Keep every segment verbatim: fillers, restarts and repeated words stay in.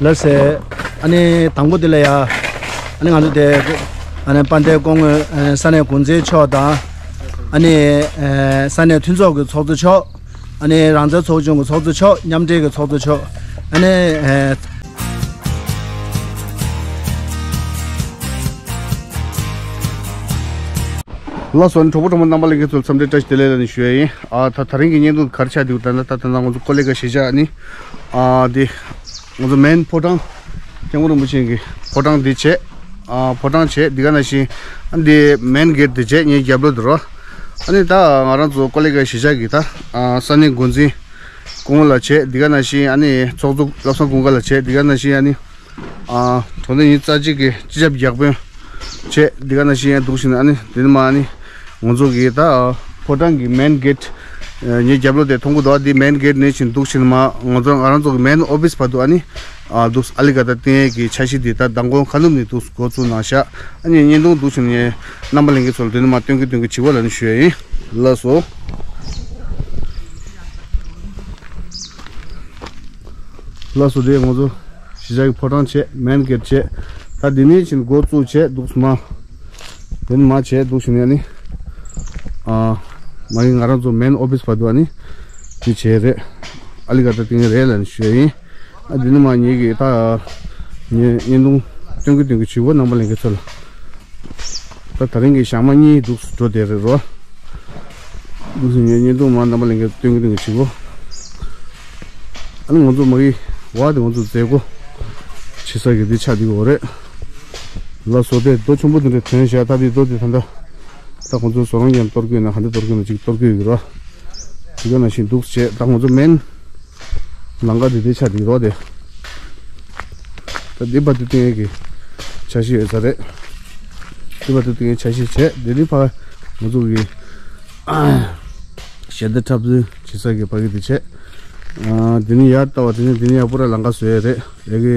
ལགས་སེ། ཨ་ནི་དང་པོ་དེ་ལ་ཡ། ཨ་ནི་ང་ཚོ་དེ། ཨ་ནི་དཔལ་ལྡན་སྐུ་ངོ་ས་གནས་འགོ་འཛིན་མཆོག་དང་། ཨ་ནི་ས་གནས་མཐུན་ཚོགས་ཀྱི་ཚོགས་གཙོ་མཆོག་ཨ་ནི་རང་བཙན་ཚོགས་ཆུང་གི་ཚོགས་གཙོ་མཆོག་མཉམ་འབྲེལ་གྱི་ཚོགས་གཙོ་མཆོག་ཨ་ནི། ལགས་སོ། གྲོགས་པོ་གྲོགས་མོ་རྣམ་པ་ལྷན་རྒྱས་ཚོ་ལ་འཚམས་འདྲི་བཀྲ་ཤིས་བདེ་ལེགས་ལ་ནི་ཞུ་ཡ་ཡིན། ཨ་ད་ད་རིང་གི་བརྙན་ཐུང་ག་རེ་ཆགས་འདུག་ད་ད་ད་ད་ང་ཚོ་ཀོ་ལི་གྷལ་གཞིས་ཆགས་ནི། ཨ་འདི། ང་ཚོ་མེན་ཕོ་བྲང་། སྐྱབས་མགོན་རིན་པོ་ཆེ་གི་ཕོ་བྲང་འདི་བྱས། ཨ་ཕོ་བྲང་བྱས་འདི་ག་ནང་བཞིན། ཨ་འདི་མེན་གེ་ཊི་འདི་བྱས་ངའི་རྒྱབ་ལོགས་འདི་རོ། ཨ་ནི་ད་ང་རང་ཚོ་ཀོ་ལི་གྷལ་གཞིས་ཆགས་ཀྱི་ད། ཨ་ས་གནས་འགོ་འཛིན་སྐུ་ངོ་ལ་བྱས་འདི་ག་ནང་བཞིན། ཨ་ནི་ཚོགས་གཙོ་བློ་བཟང་ཀུན་དགའ་ལ་བྱས་འདི་ག་ནང་བཞིན། ཨ་ནི། ཨ་དྲོ་ནས་ཉིན་རྩ་གཅིག་གི་སྤྱི་ཁྱབ་བརྒྱ་དཔོན་བྱས་འདི་ག་ནང་བཞིན་ཡང་འདུག་བཞིན། ཨ་ནི་འདི་ནི་མ་ཨ་ནི་ང་ཚོ་གི་ད་ཕོ་བྲང་གི་མེན་གེ་ཊི་ངའི་རྒྱབ་ལོགས་དེ་མཐོང་གི་འདུག་འདི་མེན་གེ་ཊི་ནས་བཞིན་འདུག་བཞིན་མ་ང་ཚོ་ང་རང་ཚོ་གི་མེན་ཨོ་ཕི་སི་བར་དུ་ཨ་ནི་ཨ་འདུག་ཨ་ལི་ག་ད་བསྟན་ཡས་ཀྱི་འཆར་གཞི་འདི་ད་མདང་དགོང་ཁ་ནུབ་ནས་འདུག་འགོ་བཙུགས་གནང་ཤག་ཨ་ནི་བརྙན་ཐུང་འདུག་བཞིན་ངས་རྣམ་པ་ལྷན་རྒྱས་ཚོ་ལ་འདི་ནི་མ་སྟོན་གི་སྟོན་གི་བྱེད་པ་ལ་ནི་ཞུ་ཡ་ཡིན། ལགས་སོ། ལགས་སོ། དེ་ང་ཚོ་གཞིས་ཆགས་ཀྱི་ཕོ་བྲང་བྱས་མེན་གེ་ཊི་བྱས། ད་འདི་ནས་ཕྱིན་འགོ་བཙུགས་བྱས་འདུག་སྨ། དེ་ནས་མ་བྱས་འདུག་ཕྱིན་ཡ་ནི། ཨ་མ་ཡིན་ང་རང་ཚོ་མེན་ཨོ་ཕི་སི་བར་དུ་ཨ་ནི་འདི་བྱས་རེད། ཨ་ལི་ག་ད་ཏིང་རེད་ལ་ནི་ཞུ་ཡ་ཡིན། ཨ་འདི་ནས་མ་ངེད་ཀྱི་ད་ངས་བརྙན་ཐུང་སྟོན་གི་སྟོན་གི་བྱེད་པོ་རྣམ་པ་ལྷན་རྒྱས་ཚོ་ལ། ད་ད་རིང་གི་ཞག་མ་གཉིས་འདུག་འགྲོ་བསྡད་རེད་རོ། འདུག་སེ་ངས་བརྙན་ཐུང་མ་རྣམ་པ་ལྷན་རྒྱས་སྟོན་གི་སྟོན་གི་བྱེད་པོ། ཨ་ནི་ང་ཚོ་མ་གི་བ་དེ་ང་ཚོ་མཛད་སྒོ་བྱེད་ས་གི་འདི་ཆགས་འདི་གོ་རེད། ལ་བཟོ་དེ་རྡོ་ཆེན་པོ་དེ་འདྲ་ཐོན་བཞག་ད་དེ་རྡོ་དེ་ད་ད་ད་ང་ཚོ་བཟོ་རང་ཡང་གཏོར་གི་ཡོད་ན་ག་འདྲ་གཏོར་གི་ཡོད་ན་ཅིག་གཏོར་གི་ཡོད་གི་རོ། དེ་ག་ནང་བཞིན་འདུག་བྱས་ད་ང་ཚོ་མེན། ལམ་ཁ་འདི་འདི་ཆ་འདི་རོ་དེ། ད་འདི་བར་དུ་བཏིང་ཡས་ཀྱི་འཆར་གཞི་ཡོད་ས་རེད། འདི་བར་དུ་བཏིང་ཡས་འཆར་གཞི་བྱས་འདི་ནི་ཕ་ང་ཚོ་གི་ཞལ་འདེབས་འཁྲབ་ཚུལ་བྱེད་ས་གི་ཕ་གི་འདི་བྱས། འདི་ནི་ཡར་ལྟ་བ་འདི་ནི་འདི་ནི་ཡར་པུ་ར་ལམ་ཁ་བཟོ་ཡས་རེད། ཡ་གི་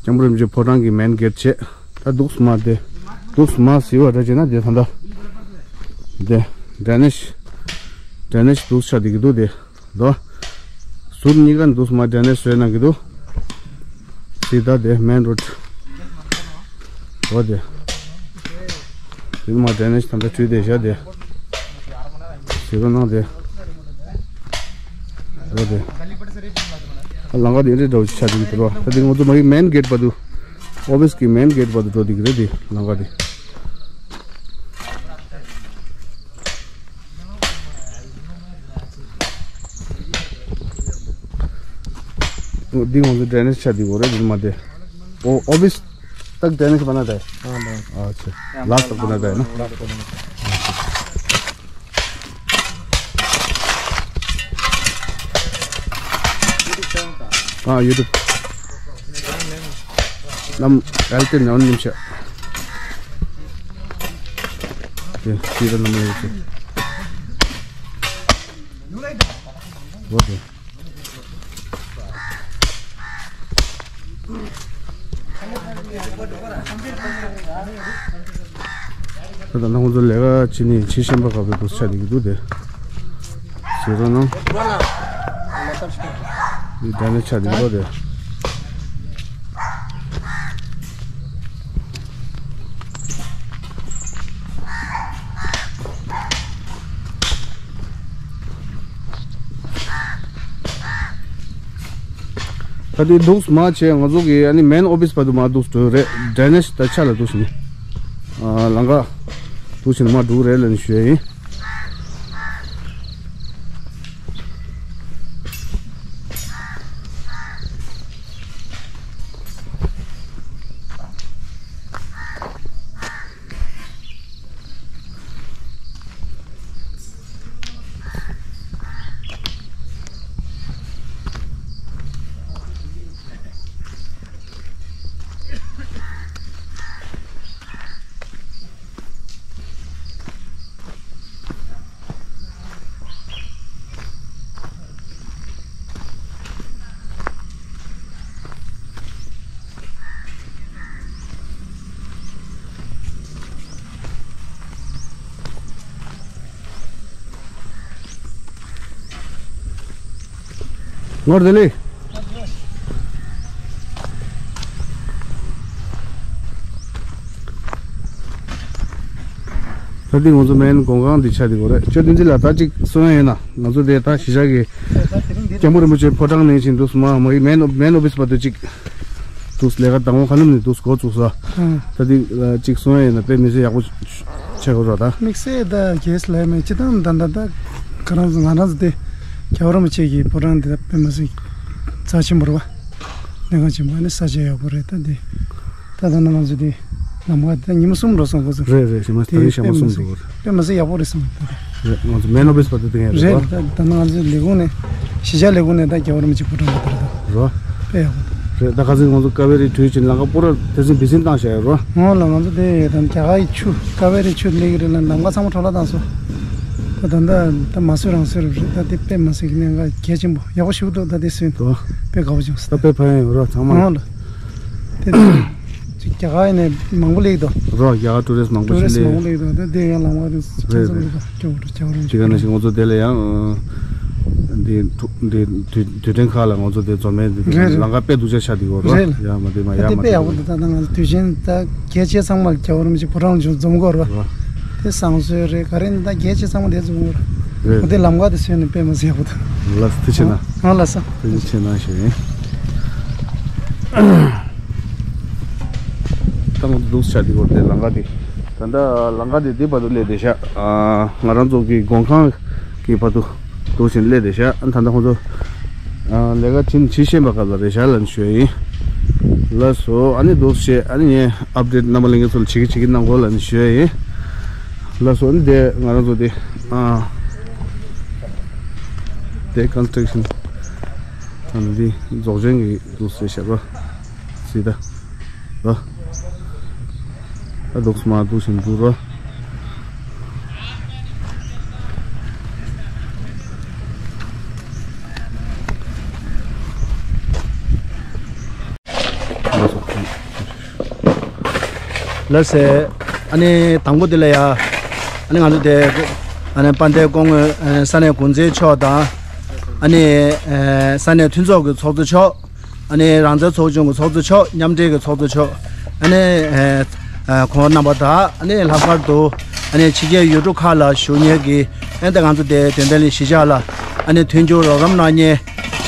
སྐྱབས་མགོན་རིན་པོ་ཆེ་ཕོ་བྲང་གི་མེན་གེ་ཊི་བྱས། ད་འདུག་སྨ་དེ་འདུག་སྨ་ཟེར་བ་འདྲ་བྱས་ན་དེ་ད་ད་དེ་ཌེ་ནེ་ཇི་ཌེ་ནེ་ཇི་འདུག་ཆ་དེ་གི་འདུག་དེ། དོ། ཟུར་གཉིས་ཀ་འདུག་མ་ཌེ་ནེ་ཇི་བཟོས་གནང་གི་འདུག་སི་ད་དེ་མེན་རོ་ཌི། དོ་དེ། དེ་མ་ཌེ་ནེ་ཇི་ད་ལྟ་བྲིས་དེ་བཞག་དེ། ཟེར་རོ་གནང་དེ། དོ་དེ། ལམ་ཁ་དེ་འདྲའི་འདྲ་བོ་ཆགས་འདུག་དེ་རོ། ད་དེ་ང་ཚོ་མ་གི་མེན་གེ་ཊི་བར་དུ། ཨོ་ཕི་སི་གི་མེན་གེ་ཊི་བར་དུ་འགྲོ་དེ་གི་རེད་དེ་ལམ་ཁ་དེ། འདི་ང་ཚོ་ཌེ་ནེ་ཇི་ཆ་འདི་གོ་རེད་འདི་མ་དེ། ཨོ་ཨོ་ཕི་སི་ཏག་ཌེ་ནེ་ཇི་བ་ན་དེ། ཨ་ལ། ཨ་ཆེ། ལ་སྟག་བ་ན་དེ་ན། ཨ་ཡུ་ཊུབ། ནམ་ཨལ་ཏེ་ནའོན་ཉིམ་ཤ། དེ་ཤི་ར་ནམ་ལ་ཡོད་ཅེ། ཝོ་དེ། ད་ལྟ་ང་ཚོ་ལས་ཀ་བྱེད་ནི་བྱེད་ཤེས་པ་ག་བའི་དུ་ཆ་འདི་གི་འདུག་དེ། ཟེར་རོ་ན། འདི་ད་ནི་ཆ་འདི་འདུག་དེ། ད་དེ་འདུག་མ་བྱས་ང་ཚོ་གི་ཨ་ནི་མེན་ཨོ་ཕི་སི་བར་དུ་མ་འདུག་འགྲོ་རེད། ཌེ་ནེ་ཇི་ད་ཆ་ལ་འདུག་ཟིན། ཨ་ལམ་ཁ་འདུག་ཟིན་མ་འགྲོ་རེད་ལ་ནི་ཞུ་ཡ་ཡིན། ངོར་བདེ་ལེགས། ད་འདི་ང་ཚོ་མེན་གོང་ཁང་འདི་ཆགས་འདི་གོ་རེད། ཅོ་བདུན་ཚིག་ལ་ད་ཅིག་གསུང་ཡ་ཡིན་ན། ང་ཚོ་དེ་ད་གཞིས་ཆགས་ཀྱི་སྐྱབས་མགོན་རིན་པོ་ཆེ་ཕོ་བྲང་ནས་བཞིན་འདུག་སུ་མ་མ་ཡི་མེན་མེན་ཨོ་ཕི་སི་བར་དུ་ཅིག་འདུག་ལས་ཀ་དང་པོ་ཁ་ལམ་ནས་འདུག་འགོ་བཙུགས་ས། ཨང་། ད་འདི་ཅིག་གསུང་ཡ་ཡིན་ན་དཔེ་མི་སྲིད་ཡག་པོ་ཆགས་གོ་ར་ད། དམིགས་བསལ་ད་གེས་ལས་མེད་ཅི་དང་ད་ད་ད་ཁ་རང་ང་རང་ཚོ་དེ་རྒྱལ་བ་རིན་པོ་ཆེ་གི་ཕོ་བྲང་འདི་ད་དཔེ་མི་སྲིད་རྩ་ཆེན་པོ་རེད་བ། གནད་འགག་ཆེན་པོ་ཨ་ནི་ས་ཆ་ཡག་པོ་རེད་ད་འདི། ད་ད་ནང་ང་ཚོ་དེ་ལམ་ཁ་ད་ཉི་མ་གསུམ་འགྲོ་སོང་གོ་ཚོ། རེད་རེད། ཞེ་མ་ད་དེ་རིང་ཞག་མ་གསུམ་འགྲོ་གོ་རེད། དཔེ་མི་སྲིད་ཡག་པོ་རེད་སོང་ད་དེ། རེད། ང་ཚོ་མེན་ཨོ་ཕི་སི་བར་དུ་དེ་ཡང་རེད་རེད་པ། ད་ད་ནང་ང་ཚོ་ལས་ཁུངས་ནས་གཞིས་ཆགས་ལས་ཁུངས་ནས་ད་རྒྱལ་བ་རིན་པོ་ཆེ་ཕོ་བྲང་གི་དེར་ད་རེད་པ། དཔེ་ཡག་པོ་འདུག་རེད། ད་ཁ་སང་ང་ཚོ་ཀ་བེ་རི་བྲུས་ཕྱིན་ལམ་ཁ་པུ་ར་དེ་ཚོ་འབི་སིན་བཏང་བཞག་ཡོད་རོ། ཧོ་ལ་ང་ཚོ་དེ་ད་རྒྱ་གར་གྱི་ཆུ་ཀ་བེ་རི་ཆུ་སླེབས་ཀྱི་རེད་ལ་ལམ་ཁ་ཚང་མ་འཕྲོ་བརླག་བཏང་སོང་། ད་ད་ད་ད་མ་བཟོས་རང་བཟོས་རེད་ད་དེ་དཔེ་མི་སྲིད་གནད་འགག་གལ་ཆེན་པོ་ཡག་པོ་ཞིག་འདུག་ད་དེ་སོན་འདུག་དཔེ་དགའ་པོ་བྱུང་སོང་ད། དཔེ་ཕན་ཡོད་རོ་ཚང་མ། ཧོ་ལ། དེ་ཅིག་རྒྱ་གར་ནས་མང་པོ་སླེབས་འདུག་རོ་རྒྱ་གར་ཊུ་རི་སི་མང་པོ་ཊུ་རི་ཞིག་སི་མང་པོ་སླེབས། སླེབས་འདུག་དེ་ཡང་ལམ་ཁ་དེ་རེད་ཚང་ཚང་རེད། རེད་ད་སྐྱོ་བོ་རེད་སྐྱོ་བོ་རེད། དེ་ག་ནང་བཞིན་ང་ཚོ་དེ་ལ་ཡང་འདི་འདི་དུས་དུས་དྲན་ཁག་ལ་ང་ཚོ་དེ་འཛོམས་མེད་འདི་རེད་རེད། ལམ་ཁ་དཔེ་སྡུག་ཅག་ཆགས་འདུག་རོ། རེད་ལ། ཡ་མ་དེ་མ་ཡ་དེ་མ་དེ་དཔེ་ཡག་པོ་འདུག་ད་ད་ང་ཚོ་དུས་ཆེན་ད་གལ་ཆེ་ཚང་མ་རྒྱལ་བ་རིན་པོ་ཆེ་ཕོ་བྲང་ལ་འཛོམས་དགོས་རེད་བ། རོ། དེ་བསང་གསོལ་རེད་ག་རེ་ནི་ད་གལ་ཆེ་ཚང་མ་དེ་འཛོམས་དགོས་རེད། རེད། དེ་ལམ་ཁ་དེ་སོན་ནས་དཔེ་མི་སྲིད་ཡག་པོ་འདུག་ལགས་སོ་ཐུགས་རྗེ་ཆེ་གནང་། ཨ་ལགས་སོ། ཐུགས་རྗེ་ཆེ་གནང་ཞུ་ཡིན། ད་ང་ཚོ་འདུག་ཆ་འདི་བར་དེ་ལམ་ཁ་འདི། ད་ལྟ་ལམ་ཁ་འདི་འདི་བར་དུ་སླེབས་བསྡད་ཤག་ང་རང་ཚོ་གི་སྒོམ་ཁང་གི་བར་དུ་འདུག་བཞིན་སླེབས་བསྡད་ཤག་ད་ལྟ་ཁོང་ཚོ་ལས་ཀ་བྱེད་བྱེད་བཞིན་པ་སྐབས་ལ་རེད་ཤག་ལབ་ནས་ཞུ་ཡ་ཡིན། ལགས་སོ། ཨ་ནི་འདུག་བྱས་ཨ་ནི་ངས་ཨབ་ཌེཊ་རྣམ་པ་ལྷན་རྒྱས་ཚོ་ལ་བྱེད་ཀྱི་བྱེད་ཀྱི་གནང་དགོས་ལབ་ནས་ཞུ་ཡ་ཡིན། ལགས་སོ། ཨ་ནི་དེ་ང་རང་ཚོ་དེ་ཨ་དེ་ཀོན་སི་ཊྲག་ཤན་ཨ་ནི་འདི་རྫོགས་ཆེན་གྱི་འདུག་ཟེར་བཤད་རོ། སྲིད་ད་རོ། ད་འདུག་སྨ་འདུག་བཞིན་འདུག་རོ། ལགས་སེ། ཨ་ནི་དང་པོ་དེ་ལ་ཡ། ཨ་ནི་ང་ཚོ་དེ། ཨ་ནི་དཔལ་ལྡན་སྐུ་ངོ་ས་གནས་འགོ་འཛིན་མཆོག་དང་། ཨ་ནི་ས་གནས་མཐུན་ཚོགས་ཀྱི་ཚོགས་གཙོ་མཆོག་ཨ་ནི་རང་བཙན་ཚོགས་ཆུང་གི་ཚོགས་གཙོ་མཆོག་མཉམ་འབྲེལ་གྱི་ཚོགས་གཙོ་མཆོག་ཨ་ནི་ཁོང་རྣམ་པ་དང་ཨ་ནི་ལྷག་པར་དུ་ཨ་ནི་ཕྱི་རྒྱལ་ཡུལ་གྲུ་ཁག་ལ་བཞུགས་མཁན་གྱི་ཨ་ནི་ད་ང་ཚོ་དེ་དོན་ལྡན་གླིང་གཞིས་ཆགས་ལ་ཨ་ནི་མཐུན་འགྱུར་རོགས་རམ་གནང་མཁན་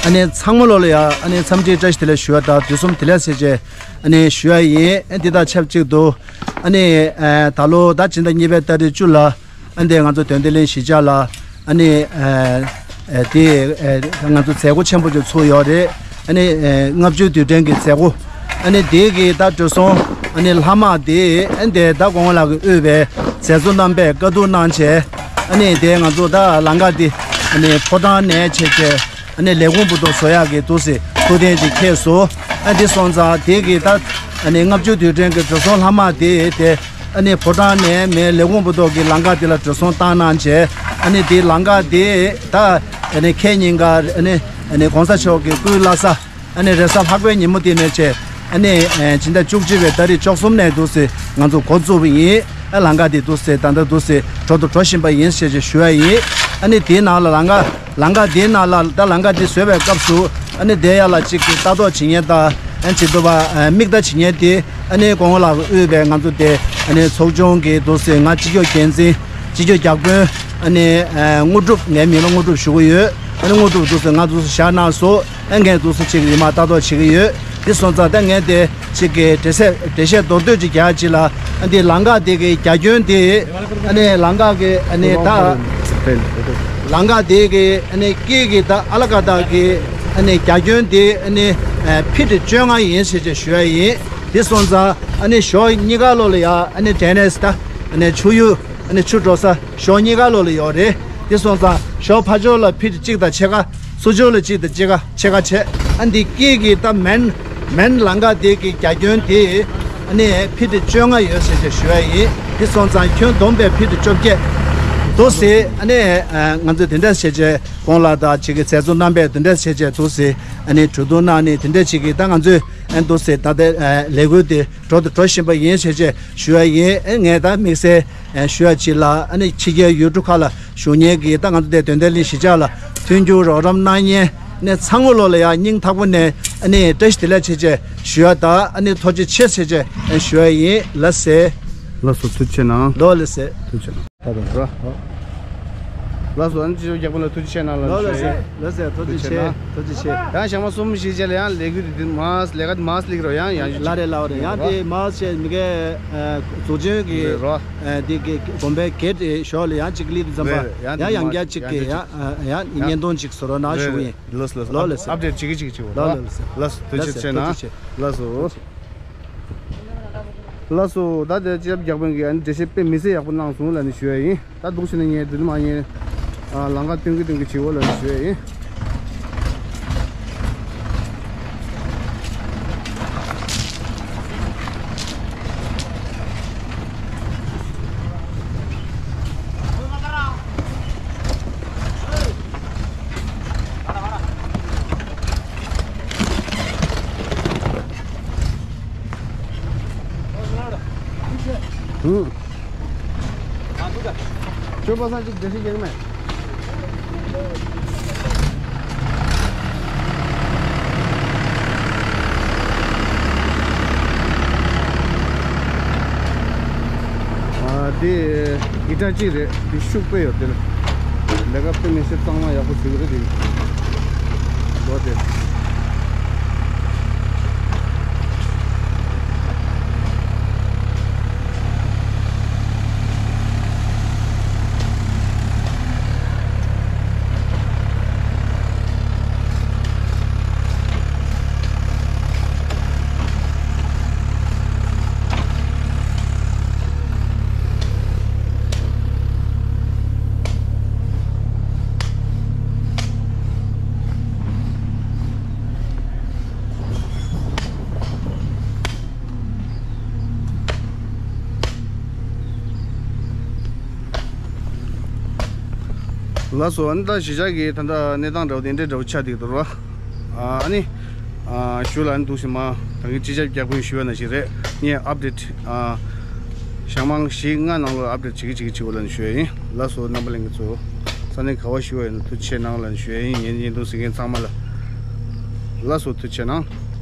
ཨ་ནི་ཚང་མ་ལོ་ལ་ཡ་ཨ་ནི་འཚམས་འདྲི་བཀྲ་ཤིས་བདེ་ལེགས་ཞུ་བ་དང་དུས་གསུམ་བདེ་ལེགས་ཟེར་བྱས་ཨ་ནི་ཞུ་བ་ཡིན། ཨ་འདི་དང་ཆབས་ཅིག་ཏུ་ཨ་ནི་ད་ལོ་ཟླ་སྤྱི་ཟླ་གཉིས་པའི་ཏ་རིག་བཅུ་ལ་ཨ་ནི་ང་ཚོ་དོན་ལྡན་གླིང་གཞིས་ཆགས་ལ་ཨ་ནི་དེ་ང་ཚོ་མཛད་སྒོ་ཆེན་པོ་ཅིག་ཚུགས་ཡོད་རེད། ཨ་ནི་ལྔ་བཅུའི་དུས་དྲན་གྱི་མཛད་སྒོ་ཨ་ནི་དེ་གི་ད་འགྲོ་སོང་ཨ་ནི་ལྷག་མ་དེ་ཨ་ནི་ད་སྐུ་ངོ་ལགས་ཀྱིས་དབུས་པའི་མཛད་གཙོ་རྣམ་པས་བཀའ་བསྡུར་གནང་བྱས་ཨ་ནི་དེ་ང་ཚོ་ད་ལམ་ཁ་དེ་ཨ་ནི་ཕོ་བྲང་ནས་བྱས་བྱས། ཨ་ནི་ལས་ཁུངས་བུ་དོ་བཟོ་ཡག་གི་འདུག་སེ་ཐུགས་གཏན་ཅིག་འཁྱེར་སོང་། ཨ་འདི་སོང་ཙང་དེ་གི་ད་ཨ་ནི་ལྔ་བཅུ་དུས་དྲན་གྱི་འགྲོ་སོང་ལྷག་མ་དེ་དེ་ཨ་ནི་ཕོ་བྲང་ནས་མེད་ལས་ཁུངས་བུ་དོ་གི་ལམ་ཁ་དེ་ལ་འགྲོ་སོང་བཏང་གནང་བྱས། ཨ་ནི་དེ་ལམ་ཁ་དེ་ད་ཨ་ནི་ཁེ་ཉིན་ག་ཨ་ནི་ཨ་ནི་གོང་ས་མཆོག་གི་སྐུའི་བླ་གཟའ་ཨ་ནི་རེས་གཟའ་ལྷག་པའི་ཉིན་མོ་དེ་ནས་བྱས་ཨ་ནི་ཨ་ཕྱི་ཟླ་བཅུ་གཅིག་པའི་ཏ་རིག་བཅུ་གསུམ་ནས་འདུག་སེ་ང་ཚོ་འགོ་བཙུགས་པ་ཡིན། ཨ་ལམ་ཁ་དེ་འདུག་སེ་ད་ལྟ་འདུག་སེ་འགྲོ་དང་འགྲོ་བཞིན་པ་ཡིན་ཞེས་ཞུ་བ་ཡིན། ཨ་ནི་དེའི་ནང་ལ་ལམ་ཁ་ལམ་ཁ་དེའི་ནང་ལ་ད་ལམ་ཁ་དེ་བཟོས་པའི་སྐབས་སུ་ཨ་ནི་དེ་ཡ་ལ་གཅིག་གི་ལྟ་རྟོག་བྱེད་མཁན་དང་ཨ་ནི་བྱེད་དུ་བ་མིག་ལྟ་བྱེད་མཁན་དེ་ཨ་ནི་སྐུ་ངོ་ལགས་ཀྱིས་དབུས་པའི་ང་ཚོ་དེ་ཨ་ནི་ཚོགས་ཆུང་གི་འདུག་སེ་ང་སྤྱི་ཁྱབ་འགན་འཛིན་སྤྱི་ཁྱབ་བརྒྱ་དཔོན་ཨ་ནི་དངོས་གྲུབ་ངའི་མིང་ལ་དངོས་གྲུབ་ཞུ་གི་ཡོད། ཨ་ནི་དངོས་གྲུབ་འདུག་སེ་ང་འདུག་སེ་བཞག་གནང་སོང་། ཨ་ངས་འདུག་སེ་གཅིག་ཡིན་མ་ལྟ་རྟོག་བྱེད་ཀྱི་ཡོད། དེ་སོང་ཙང་ད་ངས་དེ་གཅིག་གི་འགྲེལ་བཤད་འགྲེལ་བཤད་མདོར་བསྡུས་ཅིག་རྒྱག་ཅིག་ལ་ཨ་འདི་ལམ་ཁ་དེ་གི་རྒྱ་ཁྱོན་དེ་ཨ་ནི་ལམ་ཁ་གི་ཨ་ནི་ད་ལམ་ཁ་དེ་གི་ཨ་ནི་དཀྱིལ་གི་ད་ཨ་ལ་ཀ་ད་གི་ཨ་ནི་རྒྱ་ཁྱོན་དེ་ཨ་ནི་ཕི་ཊི་བཅོ་ལྔ་ཡིན་ཞེས་ཅིག་ཞུ་ཡ་ཡིན། དེ་སོང་ཙང་ཨ་ནི་ཞོགས་གཉིས་ཀ་ལོ་ལ་ཡ་ཨ་ནི་ཌེ་ནེ་སི་ད་ཨ་ནི་ཆུ་ཡུར་ཨ་ནི་ཆུ་འགྲོ་ས་ཞོགས་གཉིས་ཀ་ལོ་ལ་ཡོད་རེད། དེ་སོང་ཙང་ཞོགས་ཕར་ཕྱོགས་ལ་ཕི་ཊི་གཅིག་དང་ཕྱེད་ཀ་ཚུར་ཕྱོགས་ལ་གཅིག་དང་ཕྱེད་ཀ་ཕྱེད་ཀ་བྱས། ཨ་འདི་དཀྱིལ་གྱི་ད་མེན་མེན་ལམ་ཁ་དེ་གི་རྒྱ་ཁྱོན་དེ་ཨ་ནི་ཕི་ཊི་བཅོ་ལྔ་ཡོད་ཟེར་ཅེས་ཞུ་ཡ་ཡིན། དེ་སོང་ཙང་ཁྱོན་བསྡོམས་པའི་ཕི་ཊི་བཅོ་བརྒྱད་འདུག་སེ་ཨ་ནི་ང་ཚོས་དེ་འདྲ་བྱས་ཅེས་གོང་ལ་ད་ཅིག་གི་མཛད་གཙོ་རྣམ་པས་དེ་འདྲ་བྱས་ཅེས་འདུག་སེ་ཨ་ནི་གྲོས་བསྡུར་གནང་ནས་དེ་འདྲ་ཅིག་གི་ད་ང་ཚོས་ཨ་འདུག་སེ་ད་ལྟའི་ལས་འགུལ་དེ་འགྲོ་དང་འགྲོ་བཞིན་པ་ཡིན་ཟེར་ཅེས་ཞུ་ཡ་ཡིན། ཨེ་ངས་ད་དམིགས་བསལ་ཨེ་ཞུ་ཡ་ཅིག་ལ་ཨ་ནི་ཕྱི་རྒྱལ་ཡུལ་གྲུ་ཁག་ལ་བཞུགས་མཁན་གྱི་ད་ང་ཚོ་དེ་དོན་ལྡན་གླིང་གཞིས་ཆགས་ལ་མཐུན་འགྱུར་རོགས་རམ་གནང་མཁན་ ནས་ཚང་མ་ལོ་ལ་ཡང་སྙིང་ཐག་པ་ནས་ཨ་ནི་བཀྲ་ཤིས་བདེ་ལེགས་ཆེ་ཆེ་ཞུ་ཡ་དང་ཨ་ནི་ཐུགས་རྗེ་ཆེ་ཆེ་ཆེ་ཞུ་ཡ་ཡིན་ལགས་སེ། ལགས་སོ་ཐུགས་རྗེ་གནང་། ལོ་ལགས་སེ། ཐུགས་རྗེ་གནང་། ད་དང་རོ། ལགས་སོ་ཨ་ནི་ཅི་ཞོག་རྒྱག་པ་ལ་ཐུགས་རྗེ་ཆེ་གནང་ལ་ལོ་ལགས་ཞུ་ཡ་ཡིན། ལགས་སེ་ཐུགས་རྗེ་ཆེ། ཐུགས་རྗེ་ཆེ། ཡང་ཞག་མ་གསུམ་བཞི་རྗེས་ལ་ཡང་ལས་འགུལ་འདི་མར་ལས་ཀ་འདི་མར་སླེབས་རོགས་ཡང་ཡང་ཞུ། ལ་རེ་ལ་རེ་ཡང་དེ་མར་ཆེ་མི་གའི་ཨ་ཚོགས་ཆེན་གྱི་རེད་རོ། ཨ་དེ་གི་དགོན་པའི་གེ་ཊི་ཞོག་ལ་ཡང་གཅིག་ལི་དུ་འཛམ་པ་རེད་རེད། ཡང་ཡང་ཡང་བསྐྱར་གཅིག་གི་ཡང་ཡང་བརྙན་ཐུང་གཅིག་བཟོ་རོགས་གནང་ཞུ་ཡིན། ལགས་ལགས། ལོ་ལགས་སེ། ཨབ་ཌེཊ་བྱེད་ཀྱི་བྱེད་ཀྱི་བྱེད་གོ། ལོ་ལགས་སེ། ལགས་སོ་ཐུགས་རྗེ་ཆེ་གནང་། ལགས་སོ། ལགས་སོ། ད་དེ་སྤྱི་ཁྱབ་རྒྱག་དཔོན་གྱིས་ཨ་ནི་འགྲེལ་བཤད་དཔེ་མི་སྲིད་ཡག་པོ་གནང་སོང་ལབ་ནས་ཞུ་ཡ་ཡིན། ད་འདུག་ཟེར་ནས་ངས་འདི་ནས་མ་ངས་ཨ་ལམ་ཁ་སྟོན་གི་སྟོན་གི་བྱེད་འོ་ལབ་ནས་ཞུ་ཡ་ཡིན། ཨུ། ཁྱོད་པ་སངས་ཅིག་འགྲེལ་བཤད་རྒྱག་གི་མེད། ཨ་དེ་གི་ཊར་གཅིག་རེད། དེ་ཤུགས་དཔེ་ཡོད་དེ་ལ། ལས་ཀ་དཔེ་མི་སྲིད་གཙང་མ་ཡག་པོ་བྱེད་ཀྱི་རེད་དེ། ལོ་དེ། ལགས་སོ། ཨ་ནི་ད་གཞིས་ཆགས་ཀྱི་ད་ལྟ་གནས་སྟངས་འདྲ་བོ་དེ་འདྲའི་འདྲ་བོ་ཆགས་བསྡད་ཀྱི་འདུག་ར། ཨ་ནི་ཞུ་ལ་ཨ་ནི་འདུག་སེ་མ་ད་གིན་སྤྱི་ཁྱབ་རྒྱག་དཔོན་ཞུ་བ་ནང་བཞིན་རེད། ངས་ཨབ་ཌེཊ་ཞག་མང་བཞི་ལྔ་ནང་ལ་ཨབ་ཌེཊ་བྱེད་ཀྱི་བྱེད་ཀྱི་བྱེད་འོ་ལབ་ནས་ཞུ་ཡ་ཡིན། ལགས་སོ་རྣམ་པ་ལྷན་རྒྱས་ཚོ། ས་གནས་ག་བ་བཞུགས་པ་ཡིན་ན་ཐུགས་རྗེ་ཆེ་གནང་ལབ་ནས་ཞུ་ཡ་ཡིན། ངའི་བརྙན་ཐུང་གཟིགས་མཁན་ཚང་མ་ལ། ལགས་སོ་ཐུགས་རྗེ་ཆེ་གནང་།